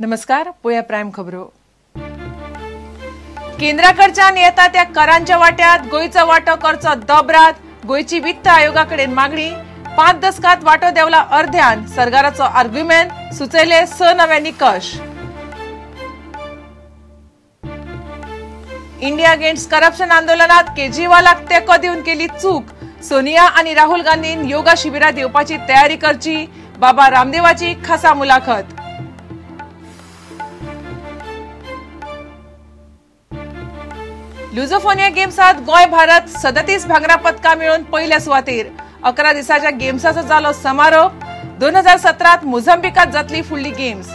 नमस्कार, पोया प्रायम खबरो। केंद्राकडच्यान येता त्या करांच्या वाट्यात गोंयचो वांटो करचो दोबरात। गोंयची वित्त आयोगाकडेन मागणी। 5 दशकात वांटो देवला अर्ध्यान। सरकाराचो आर्ग्युमेंट सुचयले 6 नवे निकष। इंडिया अगेन्स्ट करप्शन आंदोलनात केजरीवालाक तेंको दिवन केली चूक। सोनिया आनी राहुल गांधीन योगा शिबिरात येवपाची तयारी करची। बाबा रामदेवाची खासा मुलाखत। लुझोफोनिया गेम्सात गोंय भारत 37 भांगरा पदकां मेळोवन पयल्या सुवातेर। 11 दिसाच्या गेम्साचो जालो समारोप। 2017 मोझांबिकात जातली फुडली गेम्स।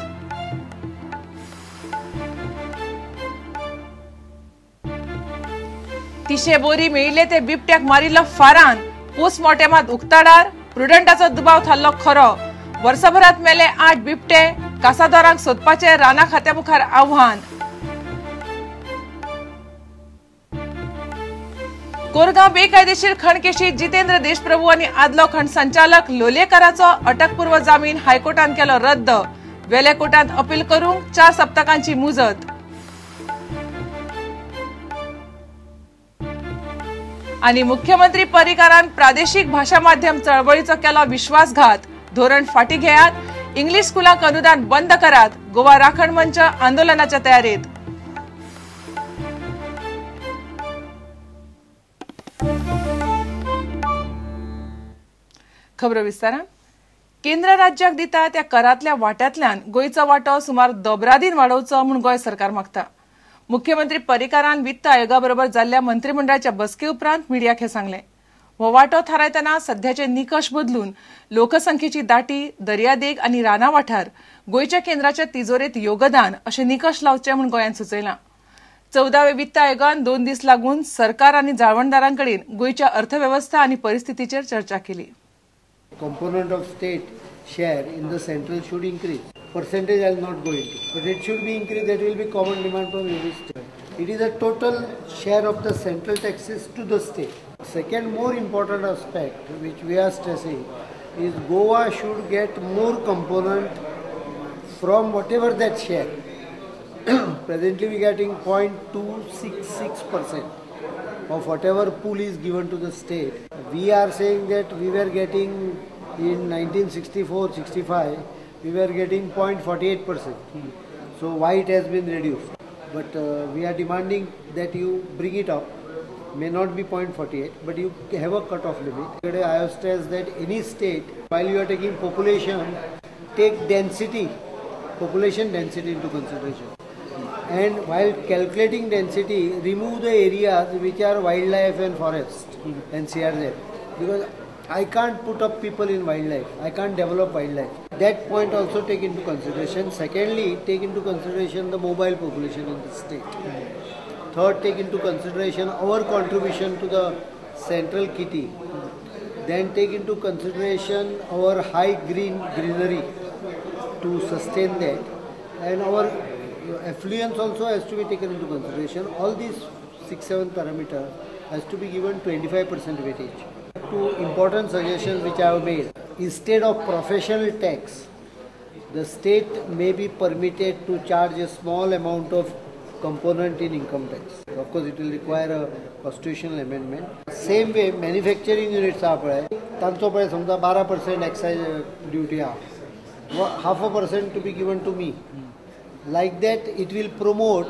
तिशे बोरी मेळिल्ले ते बिबट्याक मारिल्लो फारान। पोस्टमॉर्टेमात उक्ताडार प्रुडंटाचो दुबाव थारलो खरो। वर्सभरात मेले 8 बिबटे। कासादोरांक सोदपाचे राना खात्या मुखार आव्हान। कोरगांव बेकायदेशीर खण केशीत जितेंद्र देशप्रभू आनी आदलो खण संचालक लोलयेकाराचो अटकपूर्व जामीन हायकोर्टान केलो रद्द। वेल्या कोर्टांत अपील करूंक 4 सप्तकांची मुजत। आनी मुख्यमंत्री पर्रीकारान प्रादेशीक भाशा माध्यम चळवळीचो केलो विश्वासघात। धोरण फाटी घेयात, इंग्लीश स्कुलांक अनुदान बंद करात। गोवा राखण मंच आंदोलनाच्या तयारेत। खबरो विस्तारान। केंद्र राज्याक दिता त्या करांतल्या वाट्यांतल्यान गोंयचो वांटो सुमार दोबरादीन वाडोवचो म्हूण गोंय सरकार मागता। मुख्यमंत्री पर्रीकारान वित्त आयोगा बरोबर जाल्ल्या मंत्रिमंडळाच्या बसके उपरांत मिडियाक हें सांगलें। हो वांटो थारायतना सध्याचे निकष बदलून लोकसंख्येची दाटी, दर्यादेग आनी राना वाठार गोंयच्या केंद्राच्या तिजोरेत योगदान अशे निकष लावचे म्हूण गोंयान सुचयलां। 14व्या वित्त आयोगान 2 दीस लागून सरकार आनी जाळवणदारां कडेन गोंयच्या अर्थवेवस्था आनी परिस्थितीचेर चर्चा केली। Component of state share in the central should increase. Percentage I will not go into, but it should be increased. That will be common demand from every state. It is a total share of the central taxes to the state. Second more important aspect which we are stressing is Goa should get more component from whatever that share. Presently we are getting 0.266% of whatever pool is given to the state. We are saying that we were getting in 1964-65, we were getting 0.48%. So why it has been reduced? But we are demanding that you bring it up. May not be 0.48, but you have a cutoff limit. I have stressed that any state, while you are taking population, take density, population density into consideration. And while calculating density, remove the areas which are wildlife and forest and CRZ, because I can't put up people in wildlife, I can't develop wildlife. That point also take into consideration. Secondly, take into consideration the mobile population in the state. Third, take into consideration our contribution to the central kitty. Then take into consideration our high greenery to sustain that, and our affluence also has to be taken into consideration. All these 6-7 parameters has to be given 25% weightage. Two important suggestions which I have made. Instead of professional tax, the state may be permitted to charge a small amount of component in income tax. Of course, it will require a constitutional amendment. Same way, manufacturing units are पळय तांचो पळय समजा 12% excise duty आहा, 0.5% to be given to me. Like that, it will promote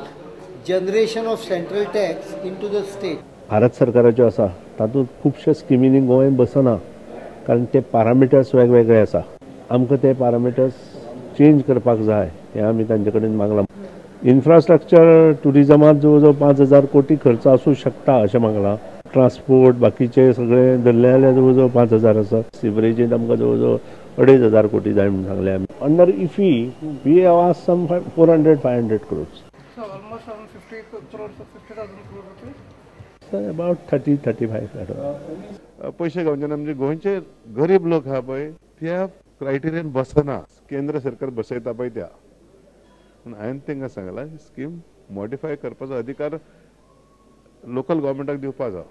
generation of central tax into the state. Bharat सरकाराच्यो आसा तातूंत खुबश्या स्किमींनी गोंय बसना, कारण ते पारामिटर्स वेगवेगळे आसा. आमकां ते पारामिटर्स चेंज करपाक जाय हें आमी तांचे कडेन मागलां. इन्फ्रास्ट्रक्चर ट्युरिजमात जवळ जवळ 5,000 कोटी खर्च आसूं शकता अशें मागलां. ट्रान्सपोर्ट बाकीचे सगळे धरले जाल्यार जवळ जवळ 5,000 आसा. सिवरेजींत आमकां जवळ जवळ 2,500 कोटी जाय म्हणून सांगलें आमी. Under IFFI we have asked some 400-500 crores. So almost around 50 crores, 50,000 crore rupees. Sir, about 30-35. पयशे घेवचे ना म्हणजे गोंयचे गरीब लोक आहा पळय त्या क्रायटेरियन बसना, केंद्र सरकार बसयता पळय त्या. पूण हांवें तांकां सांगलां स्कीम मॉडिफाय करपाचो अधिकार लोकल गव्हर्मेंटाक दिवपा जाय.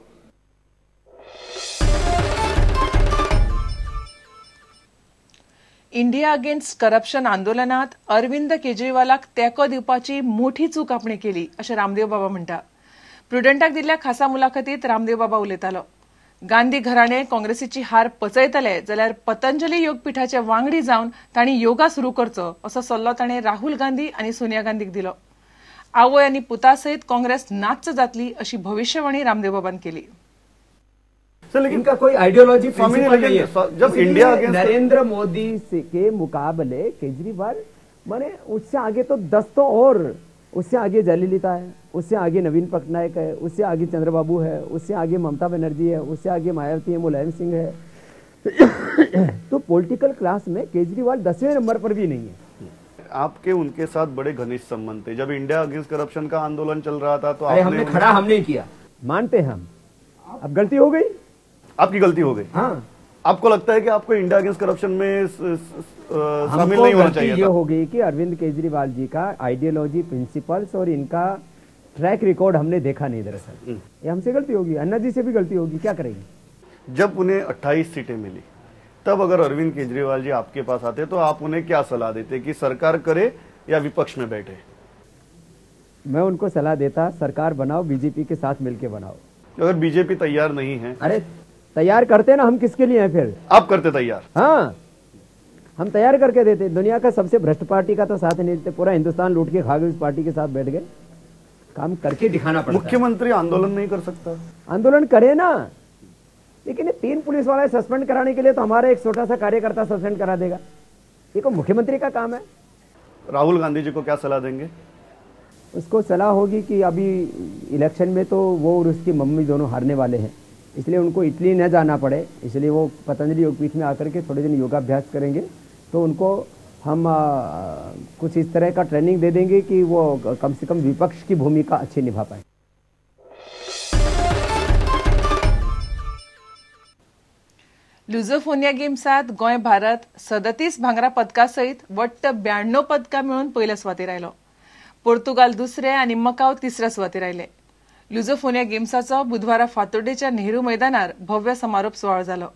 इंडिया अगेन्स्ट करप्शन आंदोलनात अरविंद केजरीवालाक तेंको दिवपाची मोठी चूक आपणे केली अशें रामदेव बाबा म्हणटा. प्रुडंटाक दिल्ल्या खासा मुलाखतीत रामदेव बाबा उलयतालो. गांधी घराणे काँग्रेसीची हार पचयतले जाल्यार पतंजली योगपीठाचे वांगडी जावन तांणी योगा सुरू करचो असो सल्लो ताणें राहुल गांधी आनी सोनिया गांधीक दिलो. आवय आनी पुता सयत काँग्रेस नाच्च जातली अशी भविष्यवाणी रामदेव बाबान केली. सर, लेकिन इनका कोई आइडियोलॉजी प्रिंसिपल नहीं है. जब इंडिया नरेंद्र मोदी के मुकाबले केजरीवाल माने उससे आगे तो 10 तो और, उससे आगे जयललिता है, उससे आगे नवीन पटनायक है, उससे आगे चंद्रबाबू है, उससे आगे ममता बनर्जी है, उससे आगे मायावती है, मुलायम सिंह है. तो पॉलिटिकल क्लास में केजरीवाल 10वें नंबर पर भी नहीं है. आपके उनके साथ बड़े घनिष्ठ संबंध थे. जब इंडिया अगेंस्ट करप्शन का आंदोलन चल रहा था तो हमने खड़ा हमने किया, मानते हैं हम. अब गलती हो गई, आपकी गलती हो गई. हाँ, आपको लगता है कि आपको इंडिया अगेंस्ट करप्शन में शामिल नहीं होना चाहिए? ये हो गई कि अरविंद केजरीवाल जी का आइडियोलॉजी, प्रिंसिपल्स और इनका ट्रैक रिकॉर्ड हमने देखा नहीं. दरअसल ये हमसे गलती होगी, अन्ना जी से भी गलती होगी, क्या करेंगे. जब उन्हें 28 सीटें मिली तब अगर अरविंद केजरीवाल जी आपके पास आते तो आप उन्हें क्या सलाह देते कि सरकार करे या विपक्ष में बैठे? मैं उनको सलाह देता सरकार बनाओ, बीजेपी के साथ मिलके बनाओ. अगर बीजेपी तैयार नहीं है? अरे तैयार करते ना, हम किसके लिए हैं फिर? आप करते तैयार? हाँ, हम तैयार करके देते. दुनिया का सबसे भ्रष्ट पार्टी का तो साथ नहीं देते, पूरा हिंदुस्तान लूट के खा गए, उस पार्टी के साथ बैठ गए. काम करके दिखाना पड़ता. मुख्यमंत्री आंदोलन नहीं कर सकता? आंदोलन करे ना, लेकिन ये 3 पुलिस वाले सस्पेंड कराने के लिए तो हमारा एक छोटा सा कार्यकर्ता सस्पेंड करा देगा. ये को मुख्यमंत्री का काम है. राहुल गांधी जी को क्या सलाह देंगे? उसको सलाह होगी कि अभी इलेक्शन में तो वो और उसकी मम्मी दोनों हारने वाले हैं, इसलिए उनको इटली न जाना पड़े, इसलिए वो पतंजलि योगपीठ में आकर के थोड़े दिन योगाभ्यास करेंगे तो उनको हम कुछ इस तरह का ट्रेनिंग दे देंगे कि वो कम से कम विपक्ष की भूमिका अच्छी निभा पाए. लुझोफोनिया गेम्सात गोंय भारत 37 भांगरा पदका सयत वट्ट 92 पदकां मेळून पयल्या सुवातेर आयलो. पोर्तुगाल दुसरे आनी मकाव तिसऱ्या सुवातेर आयले. लुझोफोनिया गेम्साचो बुधवारा फातोड्डेच्या नेहरू मैदानार भव्य समारोप सुवाळो जालो.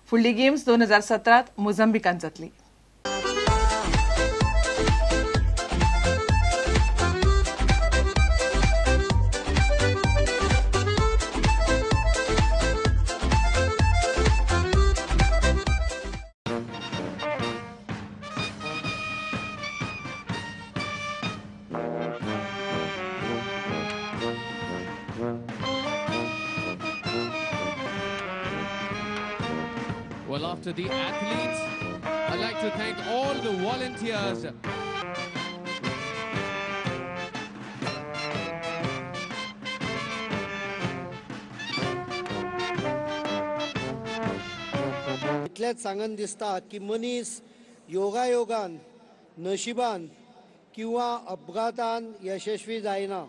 फुडली गेम्स 2017 मोझांबिकांत जातली. Well, after the athletes, I'd like to thank all the volunteers. इतलेंच सांगन दिसता की मनीस योगायोगान, नशिबान किंवा अपघातान यशस्वी जायना.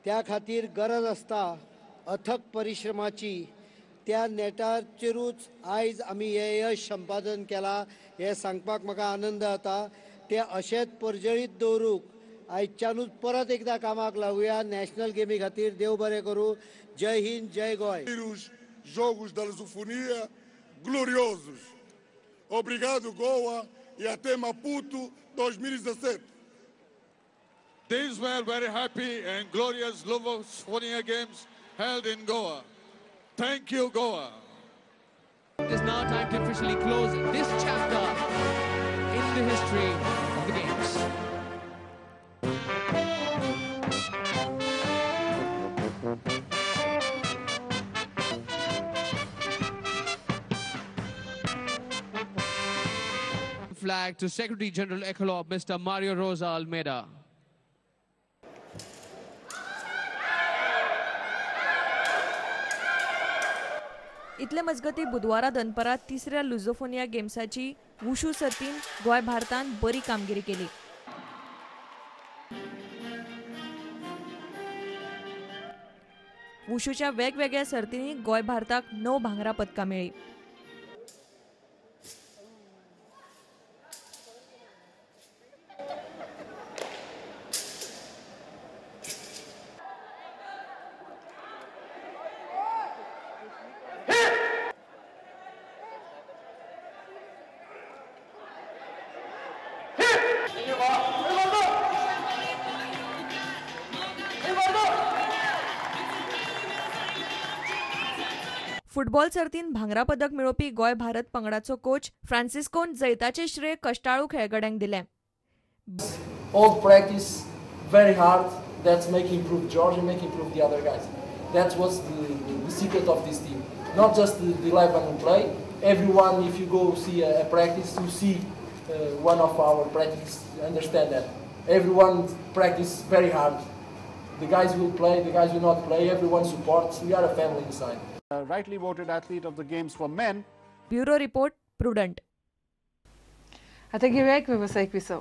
त्या खातीर गरज आसता अथक परिश्रमाची. त्या नेटाचेरूच आयज आमी हें यश संपादन केलां हें सांगपाक म्हाका आनंद जाता. तें अशेंच परजळीत दवरूंक आयच्यानूच परत एकदां कामाक लागुया. नॅशनल गेमी खातीर देव बरें करूं. जय हिंद, जय Goa. Jogos da Lusofonia gloriosos. Obrigado Goa e até Maputo 2017. These were very happy and glorious Lusofonia Games held in Goa. Thank you, Goa. It is now time to officially close this chapter in the history of the Games. Flag to Secretary General ECOLOP, Mr. Mario Rosa Almeida. इतले मजगती बुधवारा दनपरात तिसऱ्या लुझोफोनिया गेम्साची wushu सर्तीन Goa भारतान बरी कामगिरी केली. वुशूच्या वेगवेगळ्या सर्तींनी गोंय भारताक 9 भांगरा पदकां मेळ्ळीं. फुटबॉल सर्तीन भांगरा पदक मेळोवपी गोंय भारत पंगडाचो कोच फ्रांसिस्कोन जैताचे श्रेय कश्टाळू खेळगड्यांक दिलें. All practice very hard, that's make improve George and make improve the other guys. That was the secret of this team. Not just the 11 who play. Everyone, if you go see a practice, you see one of our practice, understand that. Everyone practice very hard. The guys will play, the guys will not play, everyone supports. We are a family inside. Rightly voted athlete of the games for men. Bureau report, Prudent. आता घेऊया एक व्यावसायिक विसव.